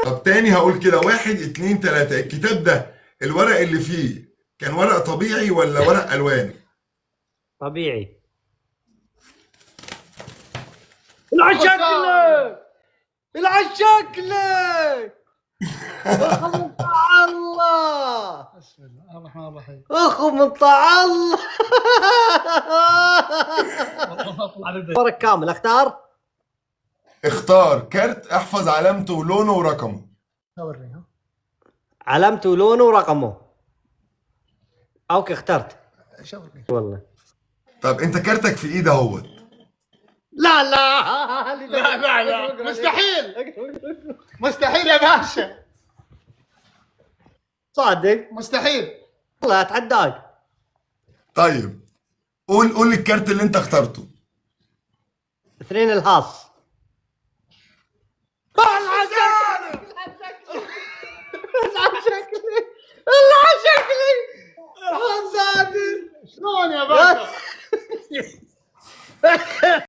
طب تاني هقول كده، 1 2 3. الكتاب ده الورق اللي فيه كان ورق طبيعي ولا ورق الوان؟ طبيعي. العشاكلك العشاكلك اخو من طاع الله. بسم الله الرحمن الرحيم. اخو من طاع الله. ورق كامل. اختار. اختار كارت، احفظ علامته ولونه ورقمه. اوريها. علامته ولونه ورقمه. okay اخترت. شاورني والله. طب انت كارتك في ايد اهوت. لا لا لا لا لا، مستحيل مستحيل يا باشا. صادق مستحيل والله اتحداك. طيب قول قول الكارت اللي انت اخترته. اثنين الهاص. العب شكلي العب شكلي. شلون يا باشا؟